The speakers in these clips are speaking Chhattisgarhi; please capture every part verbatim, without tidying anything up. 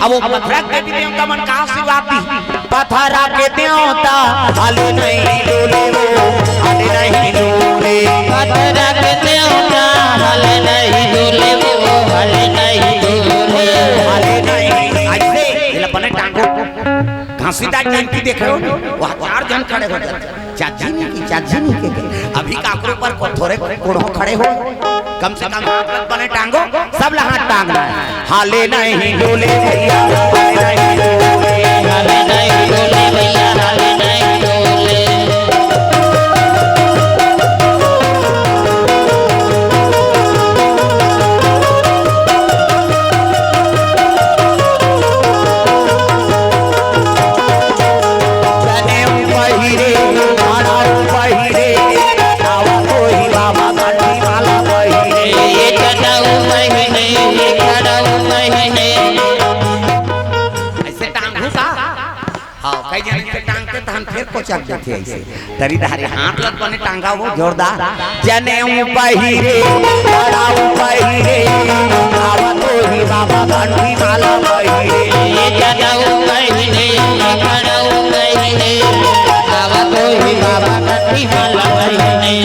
अब वो पथरा के देवी देवता मन का आशीर्वाद दी? पथरा के देवता हाले नहीं डोले वो, हाले नहीं डोले। पथरा के देवता हाले नहीं डोले वो, हाले नहीं डोले। हाले नहीं, ऐसे, ये ला बने टांगो। घासीदास जयंती देखे हो ना? वहाँ चार झन खड़े हो जाथे। चाची नहीं की, चाची नहीं के, के। अभी काकरो पर को थोरे कोड़ो खड़े हो। कम से कम हाथ मत बने टांगो, सब ला हाथ टांगना हे। हाले नहीं डोले भैया, हाले नहीं डोले। हाले नहीं डोले भैया, हाले नहीं डोले। जनेऊ पहिरे, खड़ाऊ पहिरे, आवत होही बाबा कंठी माला पहिरे। ये जनेऊ पहिरे, ये खड़ाऊ पहिरे। ऐसे टांगू का? हाँ, कई जने ऐसे टांगते तहन फिर कोचक देथे ऐसे। तरी धारे हाथ लग बने टांगा वो जोरदार। जनेऊ पहिरे, खड़ाऊ पहिरे, आवत होही बाबा कंठी माला पहिरे। ये जनेऊ पहिरे, खड़ाऊ पहिरे, आवत होही बाबा कंठी माला पहिरे।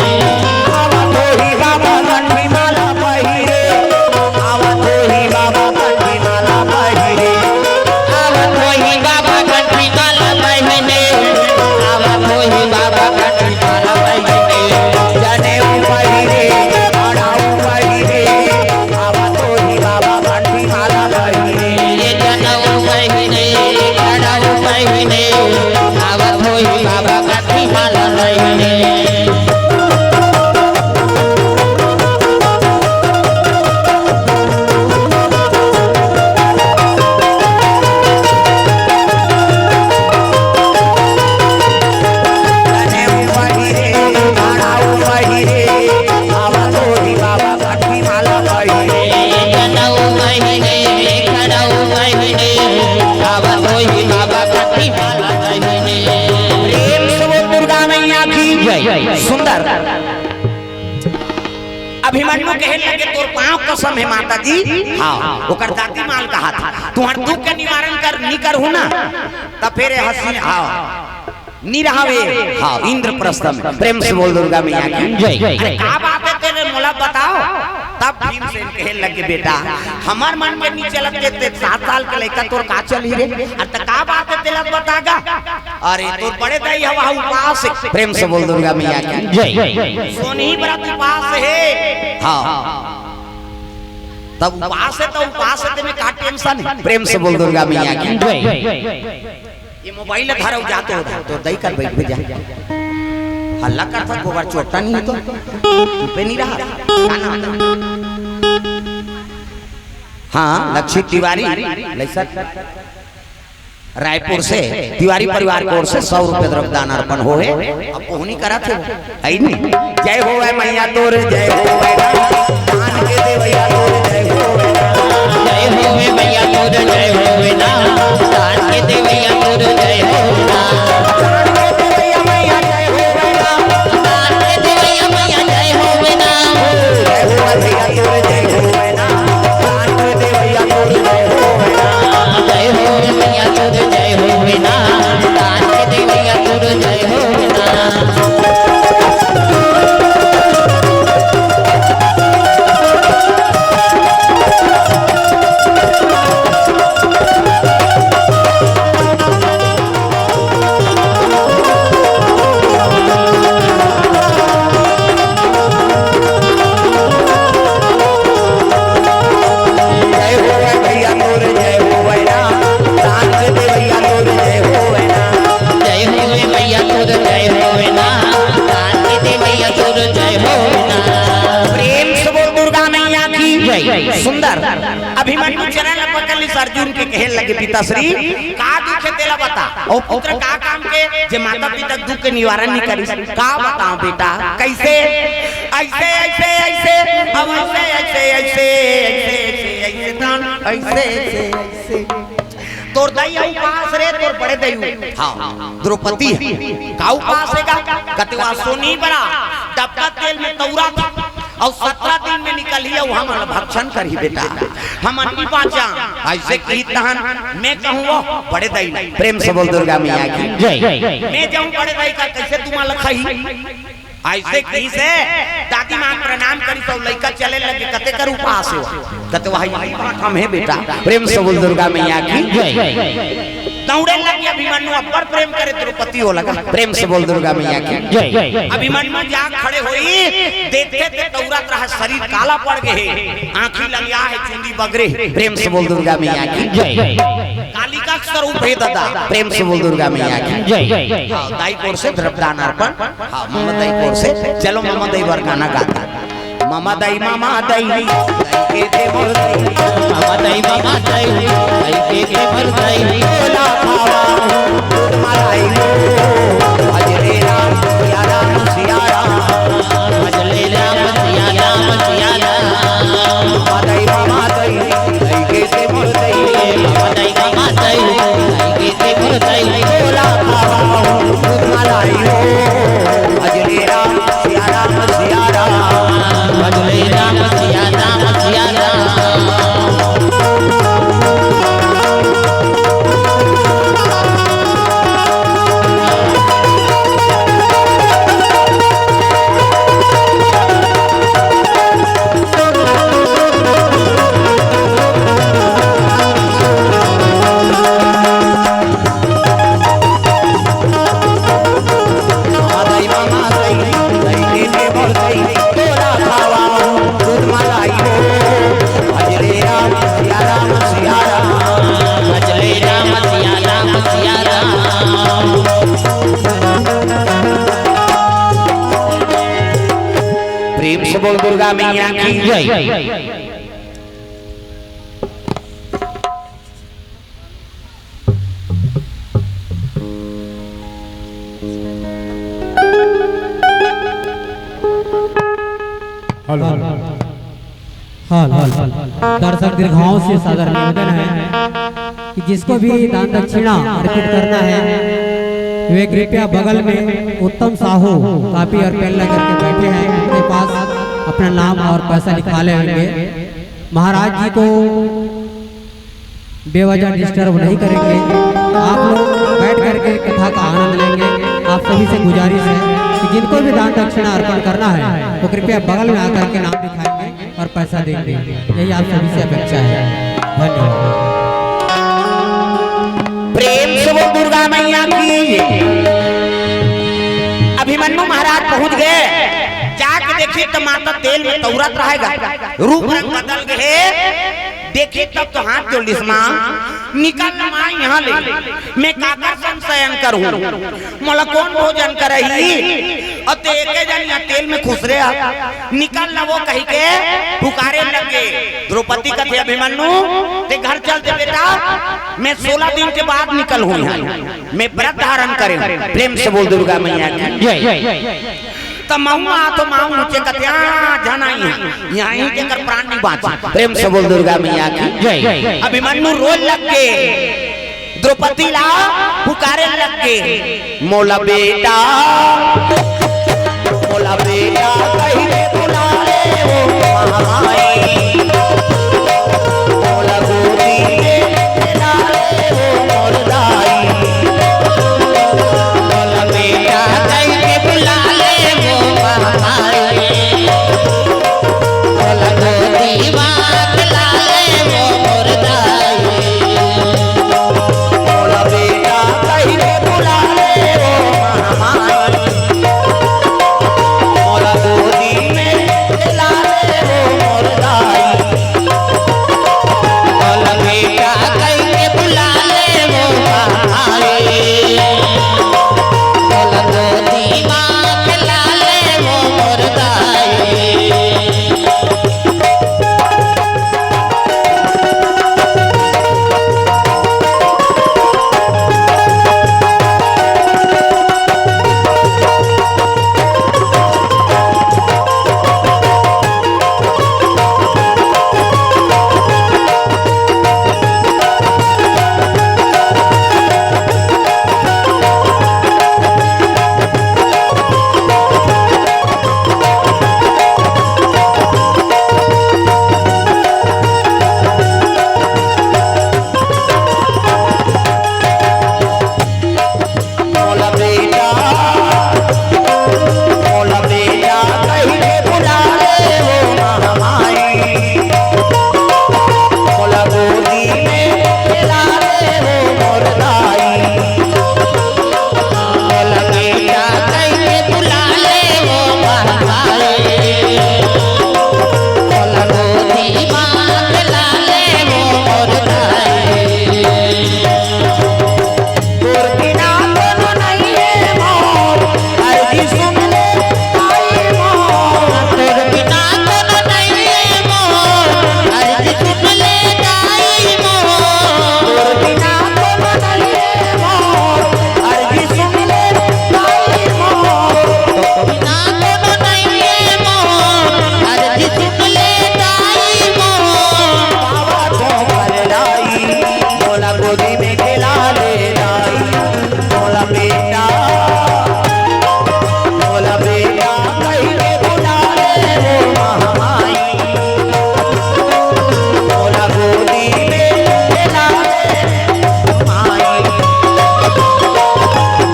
आवत होही बाबा कंठी माला पहिरे, आवत होही बाबा कंठी माला पहिरे। आवत होही बाबा कंठी माला पहिरे, आवत होही बाबा कंठी माला पहिरे। जनेऊ पहिरे, खड़ाऊ पहिरे, आवत होही बाबा कंठी माला पहिरे। ये जनेऊ पहिरे, खड़ाऊ पहिरे, आवत होही बाबा कंठी माला पहिरे। जनेऊ पहिरे, खड़ाऊ पहिरे, आवत होही बाबा कंठी माला पहिरे। जनेऊ पहिरे, खड़ाऊ पहिरे, आवत होही बाबा कंठी माला पहिरे। प्रेम से बोल दुर्गा मैया की जय। सुंदर। अभिमन्यु कहे लगे, "तोर पाँव कसम हे माता जी।" हाँ, ओकर दादी माल कहा था, "तुहर दुख के निवारण कर, नी करहूँ ना।" तब फिर ये हंसी, हाँ, नी रहावे, हाँ, इंद्रप्रस्थ में। प्रेम से बोल दुर्गा मैया की जय। अरे, का बात हे तेरे, मोला बताओ। तब भीमसेन कहे लगे, "बेटा, हमर मन के नी चलत के ते सात साल के लइका तोर का चलही रे? अरे, त का बात हे, तेला बता गा।" अरे, तोर बड़े दाई हवा उपास हे। प्रेम से बोल दुर्गा मैया की जय। सोनही बरत उपास हे। हाँ। तब उपास हे, त उपास हे, तेमे का tension हे? प्रेम से बोल दुर्गा मैया की जय। ये mobile धरव जात हो, तो दई कर बैठ जा। हल्ला कर था, गोबर चोट्टा नहीं तो पे नहीं रहा। का नाम? हाँ, लक्षित तिवारी, लइसक। रायपुर से तिवारी परिवार की ओर से सौ रुपए द्रव्य दान अर्पण होहे। अब कोहनी करत हे, है नी? जय होवे मैया तोर, जय होवे ना। दान के देवैया तोर, जय होवे ना। जय होवे मैया तोर, जय होवे ना। दान के देवैया तोर, जय होवे ना। दान के देवैया मैया, जय होवे ना। दान के देवैया मैया, जय होवे ना। जय होवे मैया तोर, जय होवे ना। दान के देवैया तोर, जय होवे ना। जय होवे मैया तोर, जय होवे ना। दान के देवैया तोर, जय होवे ना। जय होवे भैया तोर, जय होवे ना। दान के देवैया तोर, जय होवे ना। जय होवे भैया तोर, जय होवे ना। दान के देवैया तोर, जय होवे ना। प्रेम से बोल दुर्गा मैया की जय। सुंदर। अभिमन्यु चरण ल पकड़ लिस अर्जुन के, कहे लगे, "पिताश्री, का दुख हे तेला बता।" अउ पुत्र का काम के जे माता पिता के दुख के निवारण नहीं करिस। का बताओ बेटा, कैसे? ऐसे, ऐसे, ऐसे, अब ऐसे, ऐसे, ऐसे, ऐसे, ऐसे, ऐसे, दान, ऐसे, ऐसे, ऐसे। तोर दाई ह उपास रे, तोर बड़े दाई ह। हाँ, द्रौपदी ह। का उपास हे का? कते वा सोनी बरा, डब्बा तेल में तौरा था। अउ सतरा दिन में निकलही अउ हमन ला भक्षण करही बेटा, हमन नी बाँचा। अइसे कही तहन मैं कहूँ वो बड़े दाई ला। प्रेम से बोल दुर्गा मैया की। जय। मैं जाऊँ बड़े दाई का, कइसे तुमन ला खाही? अइसे कहिसे दादी माँ प्रणाम करिस अउ लइका चले लगे, कते कर उपास हे? कते वही बात हम हे बेटा। प्रेम से बोल दुर्गा मैया की। जय। दौड़े लगे अभिमन्यु, अब्बड़ प्रेम करे द्रौपदी ओला गा। प्रेम से बोल दुर्गा मैया की। जय। अभिमन्यु जाग खड़े होई, देखथे ते दौड़त रहा, शरीर काला पड़ गे हे, आँखी लंगिया हे, चुंदी बगरे हे। प्रेम से बोल दुर्गा मैया की। जय। कालिका स्वरूप हे दादा। प्रेम से बोल दुर्गा मैया की। जय। हाँ, दाई कोर से द्रव्यदान अर्पण। हाँ, ममा दाई कोर से। चलो ममा दाई बर गाना गाता। ममा दाई, ममा दाई, दाई के दे मोर दाई। ममा दाई, ममा दाई, दाई के दे मोर दाई। बोला खावा, दूध मलाई हो। भजले राम, सिया राम, सिया राम। भजले राम, सिया राम, सिया राम। ममा दाई, ममा दाई, दाई के दे मोर दाई। ममा दाई, ममा दाई, दाई के दे मोर दाई। बोला खावा, दूध मलाई हो। भजले राम, सिया राम, सिया राम। भजले राम, सिया राम, सिया राम। प्रेम से बोल दुर्गा मैया की जय। हेलो। हेलो। दर्शक दीर्घाओं से सादर निवेदन है कि जिसको भी दान दक्षिणा अर्पित करना है, वे कृपया बगल में उत्तम साहू कापी और पेन लेकर के बैठे हैं, उनके पास अपना नाम और पैसा लिखा लेंगे। महाराज जी को बेवजह डिस्टर्ब नहीं करेंगे। आप लोग बैठ करके कथा का आनंद लेंगे। आप सभी से गुजारिश है कि जिनको भी दान दक्षिणा अर्पण करना है, वो कृपया बगल में आकर के नाम लिखाएंगे और पैसा देंगे। यही आप सभी से अपेक्षा है। धन्यवाद। प्रेम से बोल दुर्गा मैया की। अभिमन्यु महाराज पहुंच गए, जाके देखिए तो माता तेल में तौरत रहेगा, रूप रंग बदल गए। देखी तब तो हाथ जोड़ लिस, माँ, निकल ना माँ यहाँ ले, मैं काकर संग सयन करहूँ, मोला कोन भोजन करही? अउ ते एके जन यहाँ तेल में खुसरे हस, निकल ना वो कहिके पुकारे लगे। द्रौपदी कथे, अभिमन्यु, ते घर चल दे बेटा, मैं सोलह दिन के बाद निकलहूँ यहाँ, मैं व्रत धारण करे हूँ। प्रेम से बोल दुर्गा मैया की जय। त महूँ आथों माँ ऊँचे कथे, झन आही, यहाँ ही तेकर प्राण नहीं बाँचे। प्रेम से बोल दुर्गा मैया की जय। अभिमन्यु रोए लग गे, द्रौपदी ला पुकारे लग गे, मोला बेटा, मोला बेटा कहि के बुला ले वो महामाई। मोला गोदी में खेला ले वो मोर दाई। मोला बेटा कहि के बुला ले वो महामाई। मोला गोदी में खेला ले वो मोर दाई। मोला बेटा कहि के बुला ले वो महामाई। मोला गोदी में खेला ले वो मोर दाई। गोदी में खेला ले दाई, मोला बेटा, मोला बेटा कहि के बुला ले वो महामाई। मोला गोदी में खेला ले माई।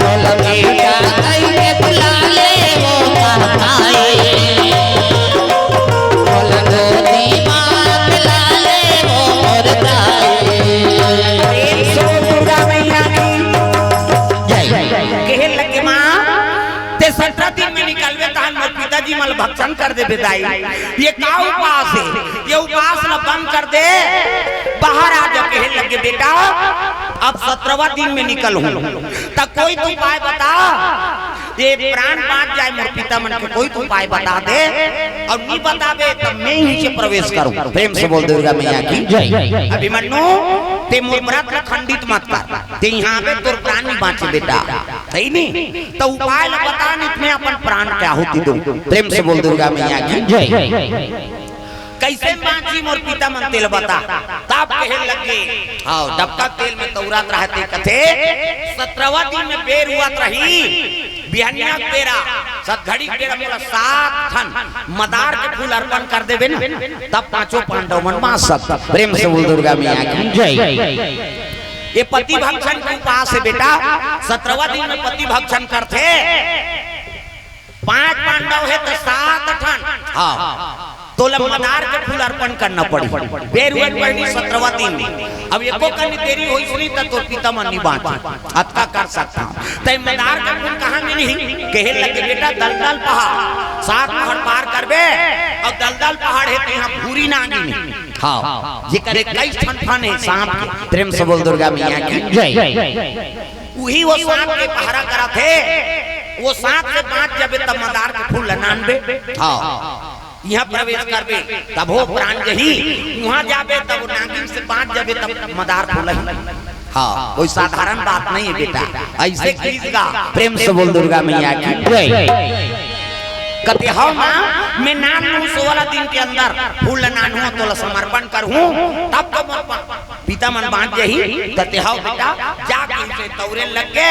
मोला बेटा कहि के बुला ले वो महामाई। मोला गोदी में खेला ले वो मोर दाई। प्रेम से बोल दुर्गा मैया की जय। कहे लगे, माँ, ते सत्रह दिन में निकलबे, तहन मोर पिताजी मन ल भक्षण कर देबे दाई। ये का उपास हे? ये उपास ल बंद कर दे, बाहर आ जा। कहे लगे, बेटा, अब सत्रहवाँ दिन में निकलहूँ, त कोई तो उपाय बता। ये प्राण बाँच जाए मोर पिता मन के, कोई तो उपाय बता दे, अउ नी बताबे त मैं इहीं से प्रवेश करूँ। प्रेम से बोल दुर्गा मैया की जय। अभिमन्यु, ते मोर व्रत ल खंडित मत कर, ते इहाँ आबे तोर प्राण नी बाँचे बेटा, सही नी? त उपाय ल बता, नी त मैं अपन प्राण के आहुति दूँ। प्रेम से बोल दुर्गा मैया की जय। कइसे बाँची मोर पिता मन, तेला बता। तब कहे लगे, हाँ, डबका तेल में तौरत रहथे, कथे, सत्रहवाँ दिन में बेर होवत रही, बिहनिया के बेरा, सतघड़ी के बेरा मोला सात ठन मदार के फूल अर्पण कर देबे ना, तब पाँचों पांडव मन बाँच सकथे। प्रेम से बोल दुर्गा मैया की जय। ये पति भक्षण के उपास हे बेटा, सत्रहवाँ दिन में पति भक्षण करथे। पांच पांडव हे त सात ठन, हाँ, तोला मदार के फूल अर्पण करना पड़ही। बेर होवत पहिली सत्रहवाँ दिन में। अब एको कनी देरी होइस नी त तोर पिता मन नी बाँचही। अतका कर सकथँव। त मदार के फूल कहाँ मिलही? कहे लगे, बेटा, दलदल पहाड़, सात पहाड़ पार करबे, अउ दलदल पहाड़ हे त इहाँ भूरी नागिन हे। हाँ, जेकर इक्कीस ठन फन हे साँप के। प्रेम से बोल दुर्गा मैया की जय। उही वो साँप के पहरा करत हे। वो साँप से बाँच जाबे त मदार के फूल ल नानबे। हाँ, इहाँ प्रवेश करबे, तभो प्राण जही। उहाँ जाबे, तब नागिन से बाँच जाबे, तब मदार फूलही। हाँ, कोई साधारण बात नहीं हे बेटा, अइसे कहिस गा। प्रेम से बोल दुर्गा मैया की जय। कथे, हव माँ, मैं नान लूँ, सोलह दिन के अंदर फूल ल नानहूँ, तोला समर्पण करहूँ, तब तो मोर प-, पिता मन बाँच जही। कथे, हव बेटा, जा कहिके तौरे लग गे।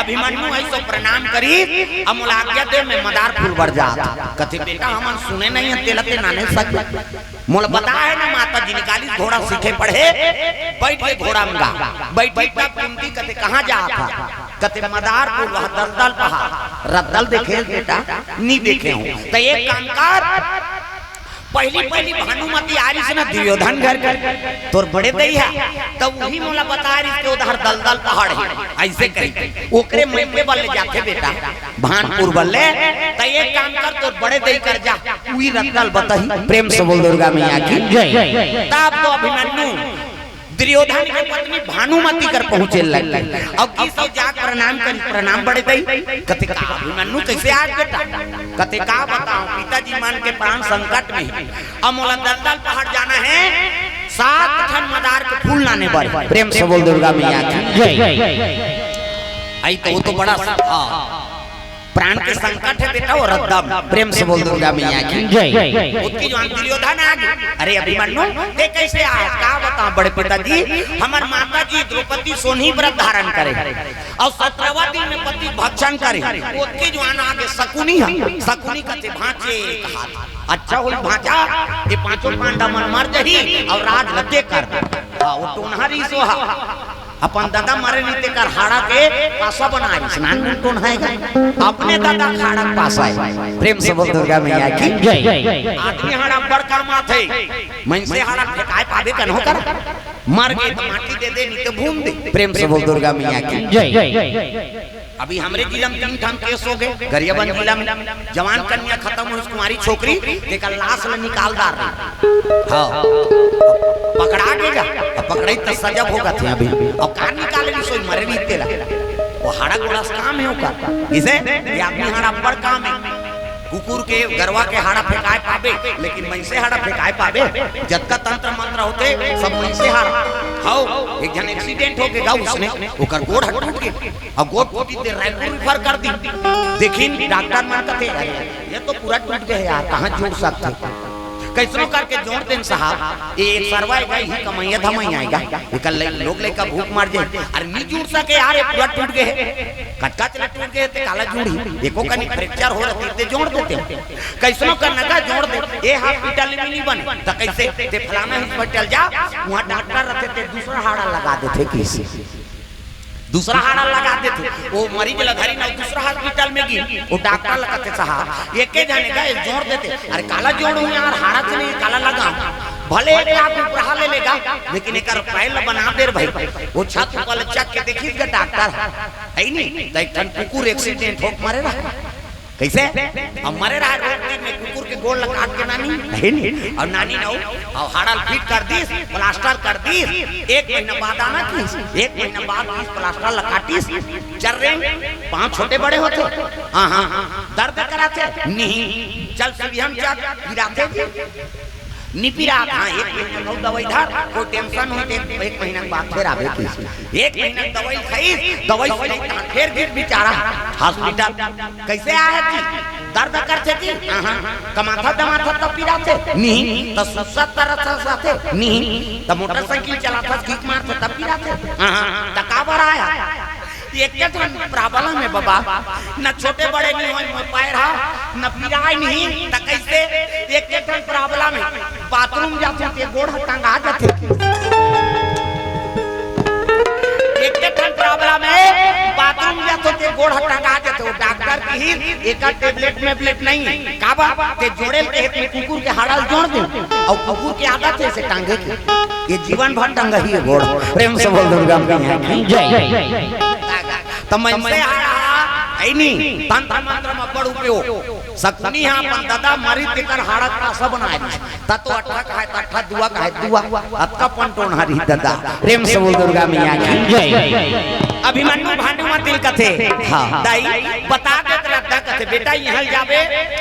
अभिमन्यु अइसो प्रणाम करिस, अब मोला आज्ञा दे, मैं मदार फूल बर जात। कथे, बेटा, हमन सुने नहीं हे, तेला ते नाने सकबे। मोला बता हे ना, माता जी निकालिस घोड़ा सीखे पढ़े, बइठ गे घोड़ा म गा। बइठिस त कुंती कथे, कहाँ जात हस? कथे, मदार फूल, वहाँ दलदल पहाड़। रद्दल देखे हस बेटा? नी देखे हँव। त एक काम कर, पहिली पहिली भानुमती आरिस ना दुर्योधन घर के, तोर बड़े दई हे, त उही मोला बतारिस के उधर दलदल पहाड़ हे, अइसे कहिके। ओकरे मइके बर ले जाथे बेटा, भानपुर बर ले। त एक काम कर, तोर बड़े दई कर जा, उही रद्दल बताही। प्रेम से बोल दुर्गा मैया की जय। तब तो अभिमन्यु दुर्योधन के पत्नी भानुमती कर पहुँचे लगे। अब की सब जाके प्रणाम करिस, प्रणाम बड़े दई। कथे, का अभिमन्यु, कइसे आए बेटा? कथे, का बतावँव, पिताजी मन के प्राण संकट में हे। अब मोला दलदल पहाड़ जाना हे, सात ठन मदार के फूल लाने बर। प्रेम से बोल दुर्गा मैया की जय। अई तो वो तो बड़ा, हाँ। प्राण के संकट हे बेटा, वो रद्दम। प्रेम से बोल दुर्गा मैया की जय। ओतकी जुवान दुर्योधन आगे, अरे अभिमन्यु, ते कइसे आए? का बतावँव बड़े पिताजी, हमर माता जी द्रौपदी सोनही व्रत धारण करे अउ सत्रहवाँ दिन में पति भक्षण करे। ओतकी जुवान आगे शकुनी हे, शकुनी कथे, भाँचे कहात, अच्छा होही भाँचा, ये पाँचों पांडव मन मर जही अउ राज ल ते कर। हाँ, वो टोनहा रिहिस वो हा। अपन ददा मरे नहीं तेकर हाड़ा के पासा बनाए, स्नान में टोनहा हे गा। अपने ददा के हाड़ा के पासा हे। प्रेम से बोल दुर्गा मैया की जय। आदमी हाड़ा अब्बड़ काम आथे। मइनसे हाड़ा फेंकाए पाबे कन्हो कर। मर गे त माटी दे दे, नहीं त भून दे। प्रेम से बोल दुर्गा मैया की जय। अभी हमरे जिला में तीन ठन केस हो गे, गरियाबंद जिला में। जवान कन्या खतम होइस, कुंवारी छोकरी, तेकर लाश ल निकाल डार रही। हाँ। पकड़ा गे गा, अब पकड़ई त सजा भोगत हे अभी। अब का निकाले नी, सोई मरे रही तेला। वो हाड़ा गोड़ा से काम हे ओकर। किसे? ये आदमी हाड़ा अब्बड़ काम हे। कुकुर के, गरवा के हाड़ा फेंकाए पाबे, लेकिन मइनसे हाड़ा फेंकाए पाबे? जतका तंत्र मंत्र होथे, सब मइनसे हाड़ा। हव, एक झन accident हो गे गा, उसने, ओकर गोड़ ह टूट गे। अब गोड़ टूटी ते रायपुर refer कर दी। देखिन, डॉक्टर मन कथे, "अरे, ये तो पूरा टूट गे हे यार, कहाँ जोड़ सकथे?" कइसनो करके जोड़ देन साहब, ये सरवा एगा ही कमइया धमइया एगा, एकर लइ-, लोग लइका भूख मर जाही। अरे नी जुड़ सके यार, ये पूरा टूट गे हे, कतका चला टूट गे हे, ते काला जुड़ही, एको कनी fracture हो रहितिस ते जोड़ देतेंव। कइसनो करना का जोड़ दे, ये hospital में नी बने, त कइसे? ते फलाना hospital जा, उहाँ doctor रहिथे, ते दूसरा हाड़ा लगा देथे कइसे। दूसरा हाड़ा लगा देथे, वो मरीज ला धरिन अउ दूसरा hospital में गिन, वो doctor ला कथे, "साहब, एके झन एगा, ये जोड़ देते।" "अरे काला जोड़हूँ यार, हाड़ा से नहीं, काला लगाहूँ।" भले एक लाख उपराहा ले लेगा, लेकिन एकर पैर ला बना दे रे भाई। वो छत ऊपर ले चघ के देखिस गा doctor, हे नी, त एक ठन कुकुर accident होके मरे रहा। कइसे? अब मरे रहा रोड तीर में, कुकुर के गोड़ ला काट के नानी, हे नी? अउ नानी न हो, अउ हाड़ा ल fit कर दिस, plaster कर दिस, एक महीना बाद आना किहिस, एक महीना बाद किहिस plaster ला काटिस, चर्रेंग, पाँव छोटे बड़े होथे, हाँ, हाँ, हाँ, दर्द कराथे, नहीं, चल सीढ़िया म चढ़, पिराथे जी, नी पिरात, हाँ, एक महीना म दवाई धर, कोई tension होही त एक, एक महीना के बाद फेर आबे किहिस। एक महीना दवाई खाइस, दवाई से नहीं, फेर गिर बेचारा hospital। कइसे आय जी? दर्द करथे जी? हाँ, हाँ। कमाथस धमाथस तब पिराथे? नहीं। त सुतथस तरसथस? नहीं। त motorcycle चलाथस, kick मारथे तब पिराथे? हाँ, हाँ। त काबर आय? एके ठन problem हे बबा, न छोटे बड़े नहीं होय मोर पैर हा, न पिराय नहीं, त कइसे? एके ठन problem हे, bathroom जाथों ते गोड़ ह टंगा जाथे। एके ठन problem हे, bathroom जाथों ते गोड़ ह टंगा जाथे। वो doctor किहिस, एकर tablet मेबलेट नहीं हे। काबर? ते जोड़े ल कहे ते कुकुर के हाड़ा ल जोड़ दे, अउ कुकुर के आदत हे इसे टांगे के, ये जीवन भर टंगही ये गोड़। प्रेम से बोल दुर्गा मैया की जय। त मनसे हाड़ा, हे नी, तंत्र मंत्र म बड़ उपयोग। सकुनी ह अपन ददा मरिस तेकर हाड़ा कांसा बनाय दिस। त तो अट्ठा कहे, त अट्ठा, दुआ कहे, दुआ। अतका पनटोन हरी ददा। प्रेम से बोल दुर्गा मैया की जय। अभिमन्यु भानुमति ल कथे, हाँ। दाई, बता देत रद्दा कथे, "बेटा, इहाँ ले जाबे,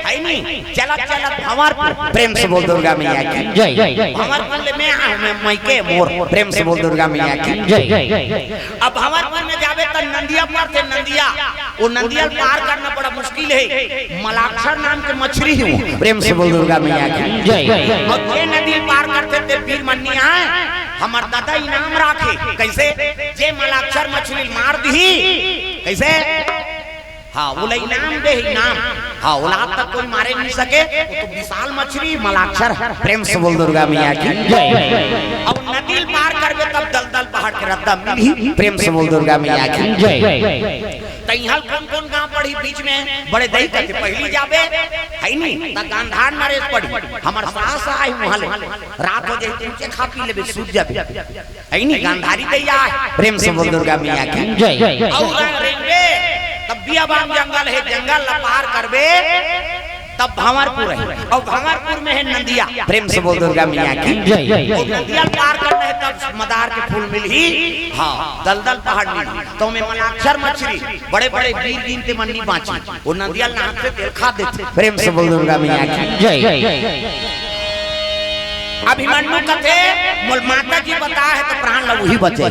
हे नी, चलत चलत भंवरपुर।" प्रेम से बोल दुर्गा मैया की जय। भंवरपुर ले मैं आय हँव, मैं मइके मोर। प्रेम से बोल दुर्गा मैया की जय। अब भंवरपुर में जाबे त नंदिया परथे, नंदिया। वो नंदिया ल पार करना बड़ा मुश्किल हे। मलाक्षर नाम के मछरी हे वो। प्रेम से बोल दुर्गा मैया की जय। अउ जे नदी ल पार करथे ते वीर मन्नी आय, हमर ददा इनाम राखे। कइसे? जे मलाक्षर मछरी ल मार दिही। कइसे? हाँ, ओला इनाम दे, इनाम। हाँ, ओला आज तक कोई मारे नहीं सके, वो तो विशाल मछरी, मलाक्षर। प्रेम से बोल दुर्गा मैया की जय। अउ नदी ल पार करबे तब दलदल पहाड़ के रद्दा मिलही। प्रेम से बोल दुर्गा मैया की जय। त इहाँ कोन कोन गाँव पड़ही बीच में? बड़े दई कथे पहिली जाबे, हे नी, त गांधार नरेश पड़ही। हमर सास आय उहाँ ले, रात हो जाही, तुमचे खा पी लेबे, सूत जाबे। हे नी, गांधारी दई आय। प्रेम से बोल दुर्गा मैया की जय। अउ रंग रेंगबे, तब बियाबान जंगल हे, जंगल ल पार करबे, तब भंवरपुर हे। अउ भंवरपुर में हे नंदिया। प्रेम से बोल दुर्गा मैया की जय। अउ नंदिया ल पार करना हे, तब मदार के फूल मिलही। हाँ, दलदल पहाड़ मिलही। त ओमे मलाक्षर मछरी, बड़े बड़े वीर गिनते मन नी बाँची। वो नंदिया ल नाक से तेल खा देथे। प्रेम से बोल दुर्गा मैया की जय। अभिमन्यु कथे, "मोल माता जी बताय हे त प्राण ल उही बचे।"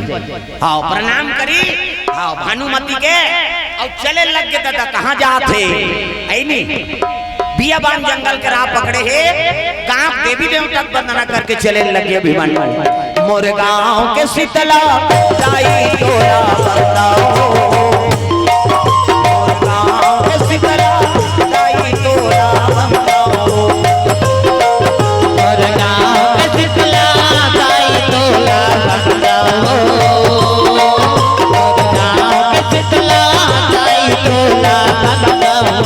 हाँ, प्रणाम करी, हाँ, भानुमति के, अउ चले लग गे, "ददा, कहाँ जात हे?" हे नी, बियाबान जंगल के राह पकड़े हे, गाँव देवी देवता के वंदना करके चले लग गे अभिमन्यु। मोर गाँव के शीतला दाई तोरा बताओ। मोर गाँव के शीतला दाई तोरा बताओ। मोर गाँव के शीतला दाई तोरा बताओ। मोर गाँव के शीतला दाई तोरा बताओ।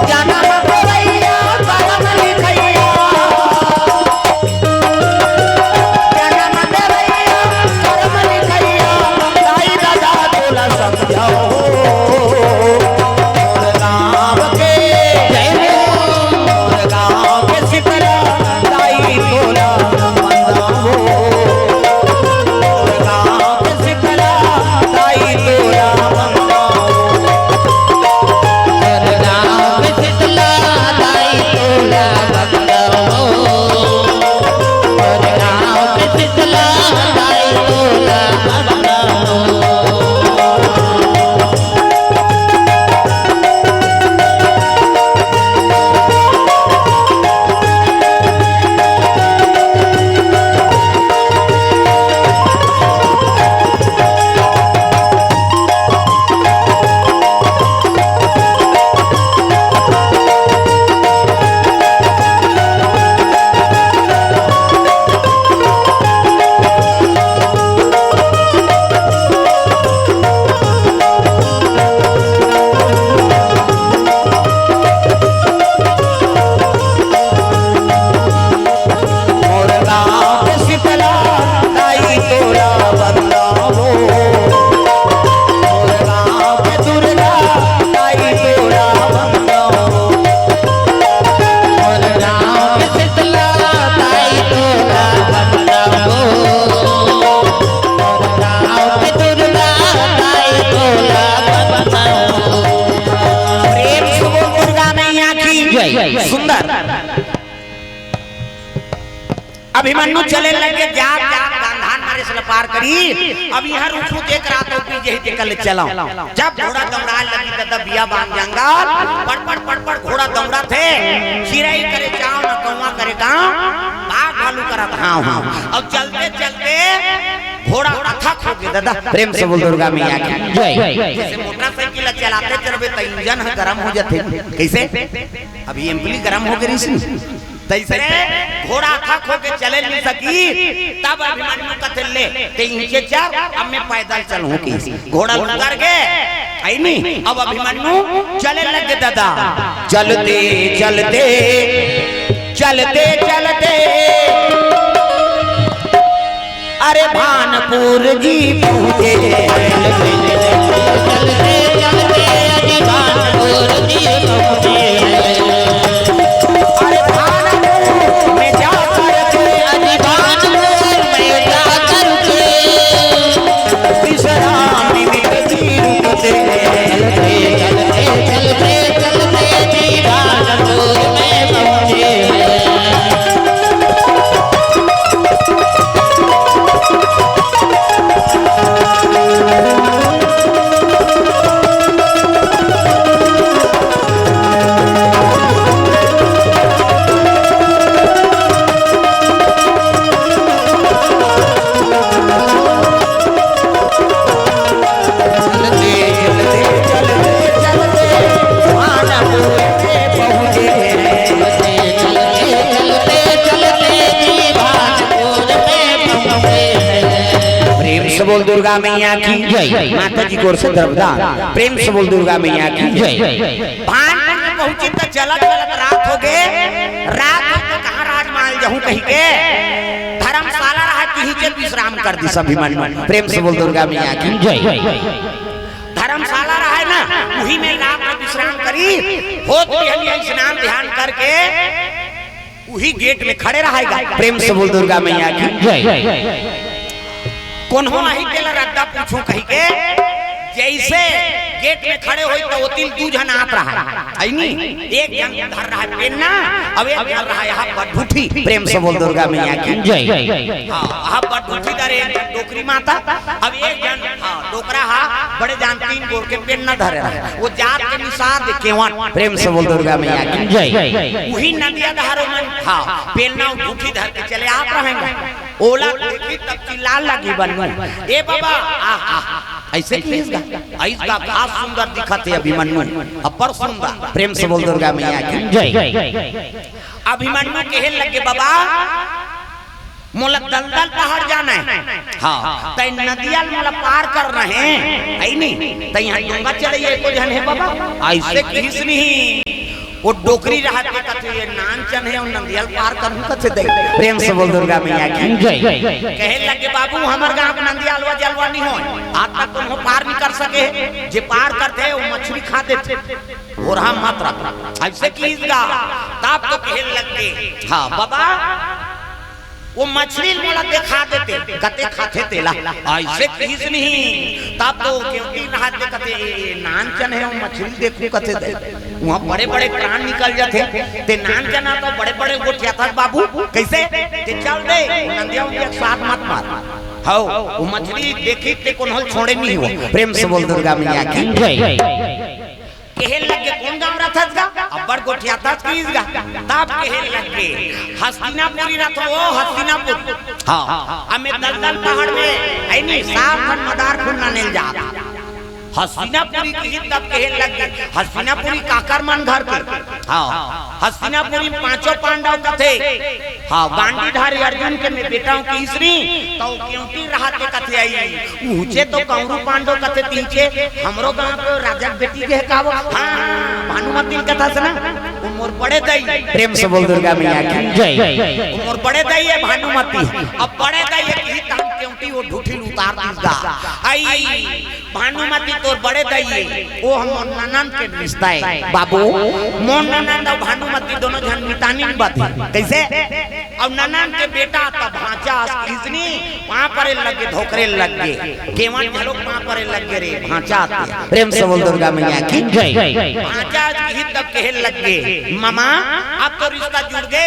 जनम गोरैया करम लिखैया। जनम गोरैया अभिमन्यु चले लगे, जात जात गांधार नरेश ल पार करी। अब इहां रुकहूं तेकरा तो पी जही तेकर ले चलंव। जब घोड़ा दौड़ाय लगिस ददा बियाबान जंगल, पड़पड़ पड़पड़ घोड़ा दौड़त हे। चिरई करे चांव न कौवा करे कांव, बाघ भालू करत हांव हांव। अउ चलते चलते घोड़ा अथक होगे ददा। प्रेम से बोल दुर्गा मैया की जय। जैसे मोटरसाइकिल ल चलाते चलबे त इंजन ह गरम हो जाथे। कइसे? अभी एम्पली गरम होगे रहिस। तइसने घोड़ा अथक होके चले नइ सकी, तब अभिमन्यु कथे ले, ते इहिंचे चल, अब मैं पैदल चलहूं कहिस। घोड़ा ल उतर गे, हइ नी? अब अभिमन्यु चले लगे ददा। चलते, चलते, चलते, चलते, अरे भानपुर जी पहुंचे। चलते चलते अजी भानपुर जी पहुंचे। अरे भानपुर में जाकर के, अजी भानपुर में जाकर के विश्राम निमित्त जी रुकते। चलते चलते चलते चलते जी भानपुर में पहुंचे। प्रेम से बोल दुर्गा मैया की जय। माता जी की ओर से द्रव्यदान। प्रेम से बोल दुर्गा मैया की जय। भानपुर में पहुंची त चलत चलत रात होगे। रात होगे त कहां राजमहल जहूं कहिके धर्मशाला रहय, तिहिंचे विश्राम कर दिस अभिमन्यु। प्रेम से बोल दुर्गा मैया की जय। धर्मशाला रहय ना, उही में रात में विश्राम करी। होत बिहनिया स्नान ध्यान करके उही गेट में खड़े रहय गा। प्रेम से बोल दुर्गा मैया की जय। कोन्हो आही तेला रद्दा पूछहूं कहिके, जइसे गेट में खड़े होइस त ओती ले दू झन आत रहय, हइ नी? एक झन धरे रहय पेन्ना, अब एक झन रहय इहां पर ढूठी। प्रेम से बोल दुर्गा मैया की जय। हां, इहां पर ढूठी धरे एक झन डोकरी माता, अब एक झन, हां, डोकरा हा बड़े जान तीन गोड़ के पेन्ना धरे रहय, ओ जात के निसार दे केवट। प्रेम से बोल दुर्गा मैया की जय। उही नदिया डहर ओमन, हां, पेन्ना अउ ढूठी धर के चले आत रहय। ओला देखिस तब चिल्लाय लगिस बन्नू, "ए बबा, आह, आह, अइसे कहिस गा, अइस गा, का सुंदर दिखत हे अभिमन्यु, अब्बड़ सुंदर।" प्रेम से बोल दुर्गा मैया की जय। अभिमन्यु कहे लगे, "बबा, मोला दलदल पहाड़ जाना हे।" हां, तैं नदिया ल मोला पार करना हे, हइ नी? तैं इहां डोंगा चढ़इया एको झन हे बबा? अइसे कहिस नहीं। ओ डोकरी रहत हे कथे, "ये नानचन हे, अउ नंदिया ल पार करहूं कथे दई।" प्रेम से बोल दुर्गा मैया की जय। कहे लगे, "बाबू, हमर गांव के नंदिया अलवा जलवा नहीं होय, आज तक कोनो पार नहीं कर सके हे। जे पार करथे, ओ मछरी खा देथे, ओरहा मत रख।" अइसे कहिस गा, तब तो कहे लगे, हां, बबा, ओ मछरी ल मोला देखा देते, कते खाथे तेला। अइसे कहिस नहीं, तब तो केवटी नहात ले कथे, "ए, ए, नानचन हे, ओ मछरी देखहूं कथे दई।" उहां बड़े-बड़े प्राण निकल जाथे, ते नानचन हा तो बड़े-बड़े गोठियाथस बाबू, कइसे? ते चल दे, नंदिया उंदिया के साथ मत मार। हव, ओ मछरी देखिस ते कोनो ल छोड़े नहीं हो। प्रेम से बोल दुर्गा मैया की जय। कहे लगे, "कोन गांव रथस गा?" अब्बड़ गोठियाथस कहिस गा। तब कहे लगे, "हस्तिनापुरी रथंव, ओ हस्तिनापुर।" हां, अमे दलदल पहाड़ में, हइ नी, सात ठन मदार फूल लाने ल जात। हस्तिनापुरी कहिस तब कहे लगे, "हस्तिनापुरी काकर मन घर के?" हां, हस्तिनापुरी पांचों पांडव कथे। हां, गांडीवधारी अर्जुन के मैं बेटा हूं कहिस नी, त ओ केवटी रहत हे कथे अई, उहचे तो कौरव पांडव कथे तिहचे, हमरो गांव के राजा के बेटी गे हे का वो? हां, भानुमती ल कथस ना, ओ मोर बड़े दई। प्रेम से बोल दुर्गा मैया की जय। ओ मोर बड़े दई हे भानुमती। अब बड़े दई हे कहिस त केवटी ओ ढूठी ल उतार दिस गा। अई, भानुमती तोर बड़े दई हे, ओ हमर ननंद के रिश्ता हे। बाबू, मोर ननंद अउ भानुमती दोनों झन मितानिन बदे। कइसे? अउ ननंद के बेटा त भांचा अस कहिस नी, पांव परे लगे, धोकरे लगे। केवट घलोक पांव परे लगे रे, भांचा आते। प्रेम से बोल दुर्गा मैया की जय। भांचा अस कहिस तब कहे लगे, "मामा, अब तो रिश्ता जुड़ गे।"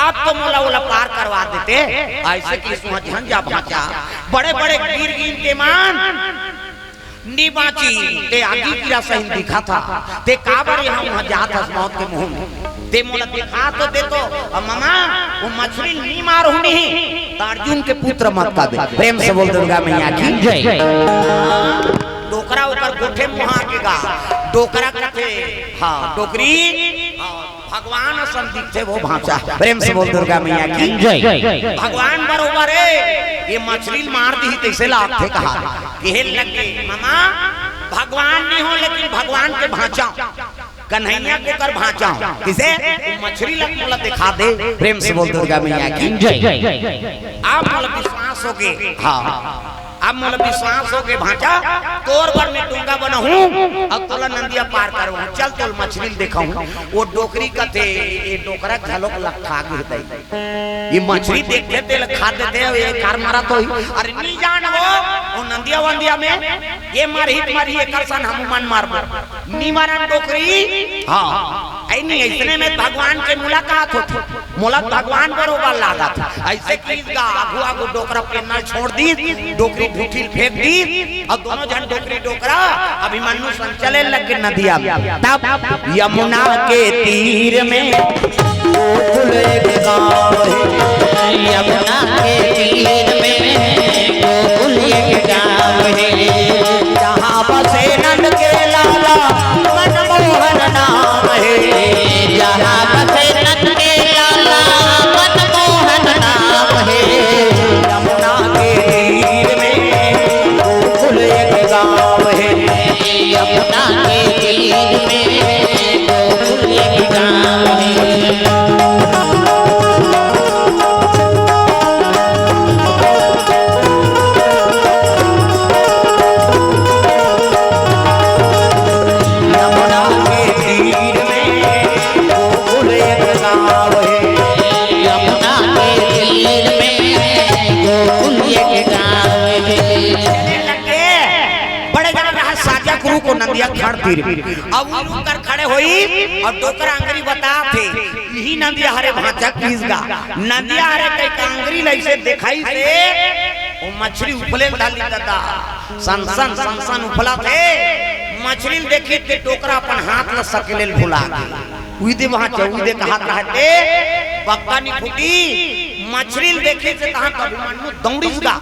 अब तो मोला ओला पार करवा देते, अइसे कि सुहा झन जा भांचा, बड़े बड़े गिर गिन के मान नी बांची, ते आगी गिरा सहिन दिखा था, ते काबर यहाँ वहाँ जात हस मौत के मुंह में, ते मोला दिखा तो दे तो। अब ममा, वो मछरी नी मार होनी ही, त अर्जुन के पुत्र मत का दे। प्रेम से बोल दुर्गा मैया की जय। डोकरा ओकर गोठे मुहा के गा, डोकरा कथे, हाँ, डोकरी, हाँ, भगवान असन दिखथे वो भांचा। प्रेम से बोल दुर्गा मैया की जय। भगवान बरोबर हे, ये मछरी मार दी तइसे लागथे कहा। कहे लगे, "ममा, भगवान नहीं हो, लेकिन भगवान के भांचा, कन्हैया के कर भांचा।" किसे? वो मछरी लग मोला दिखा दे। प्रेम से बोल दुर्गा मैया की जय। आप मोला विश्वास होगे। हाँ। अब मोला विश्वास होगे भांचा, तोर बर मैं डोंगा बनाहूं, अब तोला नंदिया पार करवाहूं। चल तोल मछरी ल देखाहूं। वो डोकरी कथे, ये डोकरा घलोक लखा गे दई। ये मछरी देखथे तेला खा देथे, ये कार मारा तो ही। अरे नी जान वो, वो नंदिया वंदिया में ये मारही त मारही, एकर सन हम मन मारबो। नी मारन डोकरी। हाँ। ऐ नी, अइसने में भगवान के मुलाकात होथे। मोला भगवान बरोबर लागत। अइसे कि गा आगू आगू डोकरा पेन्नल छोड़ दीस, डोकरी ढूंठी ल फेंक दीस, अउ दोनों झन डोकरी डोकरा अभिमन्यु संग चले लगे नदिया में। तब यमुना के तीर में गोकुल एक गाँव हे। यमुना के तीर में गोकुल एक गाँव हे। जहाँ बसे नंद के लाला मनमोहन नाम हे। जहाँ बसे नंद के लाला मनमोहन नाम हे। यमुना के तीर में गोकुल एक गाँव हे। यमुना के तीर में गोकुल एक गाँव हे। यमुना के तीर में गोकुल एक गाँव हे। यमुना के तीर में गोकुल एक गाँव हे। चले लगे, बड़े जान रहा साजा गुरु को नंदिया खड़ तीर। अब वो रुक कर खड़े होई अउ डोकरा अंगरी बताथे, इही नंदिया हरे भांचा किस गा। नंदिया हरे कई कांगरी लइसे देखाइसे, वो मछरी उफले ल धर ली ददा। सन सन, सन सन उफलथे। मछरी ल देखिस ते डोकरा अपन हाथ ल सकेले ल भुला गे। उही दे भांचा, उही दे कहत रहते, बक्का नी फूटी। मछरी ल देखिस ते तहाँ तो अभिमन्यु दौड़िस गा।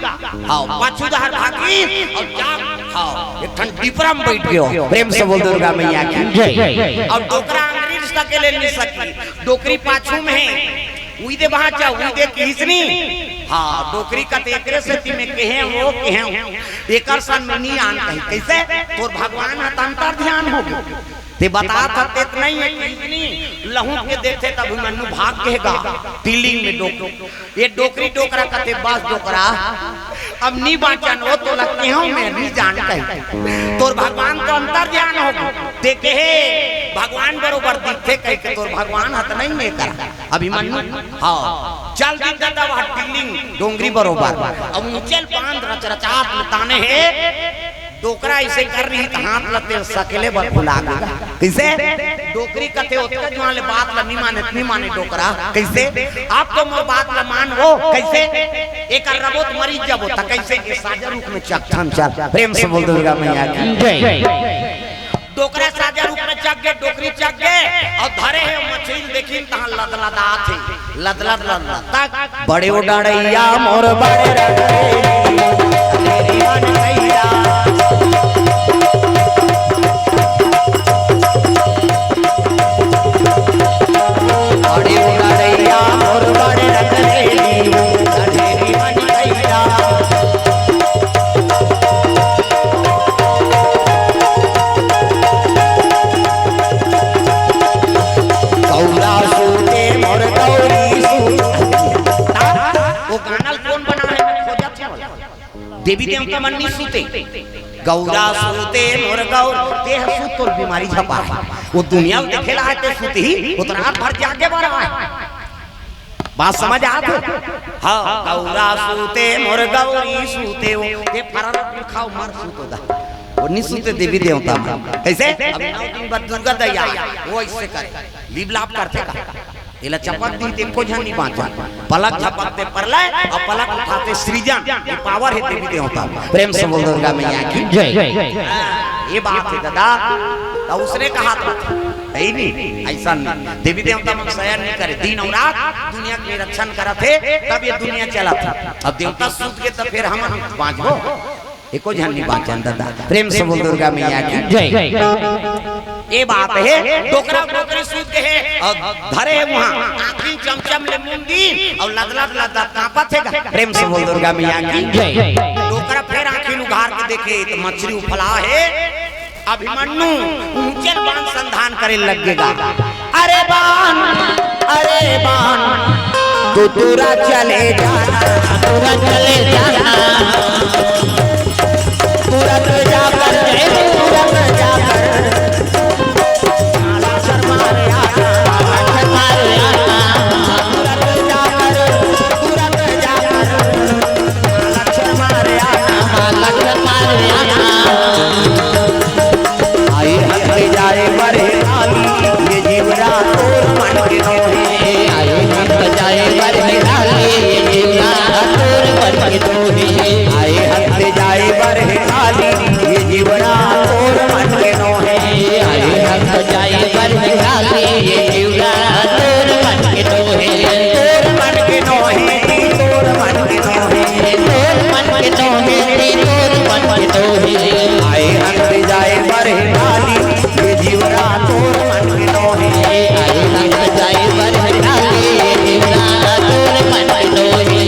हाँ, पाछू डहर भागिस अउ जा, हाँ, एक ठन डिपरा में बइठ गे। प्रेम से बोल दुर्गा मैया की जय। अउ डोकरा अंगरी ल सकेले नी सकी, डोकरी पाछू में हे। उही दे भांचा, उही दे किहिस नी। हाँ, डोकरी कथे एकरे सेती में केहे हो, केहे हो। एकर सन में नी आन कही। कइसे? तोर भगवान ह त अंतर ध्यान होगे। ते बतात हस ते त नइ हे किहिस नी। लहुट के देखथे त अभिमन्यु भाग गे गा। तिलिंग में डोक-, ये डोकरी डोकरा कथे बस डोकरा। अब नी बांचन वो तोला केहेंव मैं नी जान कही। तोर भगवान तो अंतर ध्यान होगे। ते केहे भगवान बरोबर दिखथे कहिके तोर भगवान ह त नइ हे करा। अभिमन्यु, हाँ, चल दिस ददा वहाँ टिल्लिंग डोंगरी बरोबर। अब ऊंचे ल बांध रचरचात ल ताने हे, डोकरा अइसे कर रही त हाथ ल ते सकेले बर भुला गे। कइसे? डोकरी कथे ओतका जुआर ले बात ल नी माने, नी माने डोकरा। कइसे? अब तो मोर बात ल मान वो। कइसे? एकर रबो त मरी जबो त कइसे? ए साजा रूख में चघथन चल। प्रेम से बोल दुर्गा मैया की जय। डोकरा साजा रूख में चघ गे, डोकरी चघ गे, अउ धरे हे मछरी ल देखिन तहाँ लदलदात हे, लदलद लदलद तक। बड़े ओ डड़ैया मोर बड़े रंगरेली, तेरी मन कैया। बड़े ओ डड़ैया मोर बड़े रंगरेली, तेरी मन कैया। गौरा सूते मोर गौरी सूते। वो गाना ल कोन बनाए हे, मैं खोजत हंव। देवी देवता मन नी सूते। गौरा सूते मोर गौर, ते ह सूत तोर बीमारी झपा हे। वो दुनिया ल देखे ला हे ते सूतही, वो तो रात भर जागे बर आए। बात समझ आत हे? हाँ, गौरा सूते मोर गौरी सूते हो, ये फरार खाओ मर सूतो दा। वो नी सूते देवी देवता मन। कइसे? अब नौ दिन बाद दुर्गा दैया, वो अइसे करे। लीप लाप करथे का? एला चपक दी ते एको झन नहीं बाँचन। पलक झपकते प्रलय अउ पलक उठाते सृजन। ये पावर हे देवी देवता। प्रेम से बोल दुर्गा मैया की। जय। ये बात हे दादा। त उसने कहा था, हे नहीं, अइसन नहीं। देवी देवता मन शयन नहीं करे, दिन अउ रात दुनिया के रक्षण करत हे, तब ये दुनिया चलत हे। अब देवता सूत गे त फेर हम बाँचबो? एको झन नहीं बाँचन दादा। प्रेम से बोल दुर्गा मैया की। जय। ये बात हे, डोकरा डोकरी सूत गे हे अउ धरे हे उहाँ, आँखी चमचम ले मुंदी अउ लदलद लदलद काँपत हे गा। प्रेम से बोल दुर्गा मैया की। जय। डोकरा फेर आँखी उघार के देखे त मछरी उफला हे। अभिमन्यु ऊँचे बाण संधान करे लग गे गा। अरे बाण, अरे बाण, तू तुरा चले जाना, तुरा चले जाना। तुरंत जाकर, जय, तुरंत जाकर, माला शर्मा रे आना, माला शर्मा रे आना। तुरंत जाकर, तुरंत जाकर, माला शर्मा रे आना, माला शर्मा रे आना। आए हंस जाए बरहे डाली, ये जीवरा तोर मन के नोहे। आए हंस जाए बरहे डाली, ये जीवरा तोर मन के नोहे। आए हंस जाए बरहे डाली, ये जीवरा तोर मन के नोहे। आए हंस जाए बरहे डाली, ये जीवरा तोर मन के नोहे। तोर मन के नोहे, तोर मन के नोहे। तोर मन के नोहे, तोर मन के नोहे। आए हंस जाए बरहे डाली, ये जीवरा तोर मन के नोहे। आए हंस जाए बरहे डाली, ये जीवरा तोर मन के नोहे।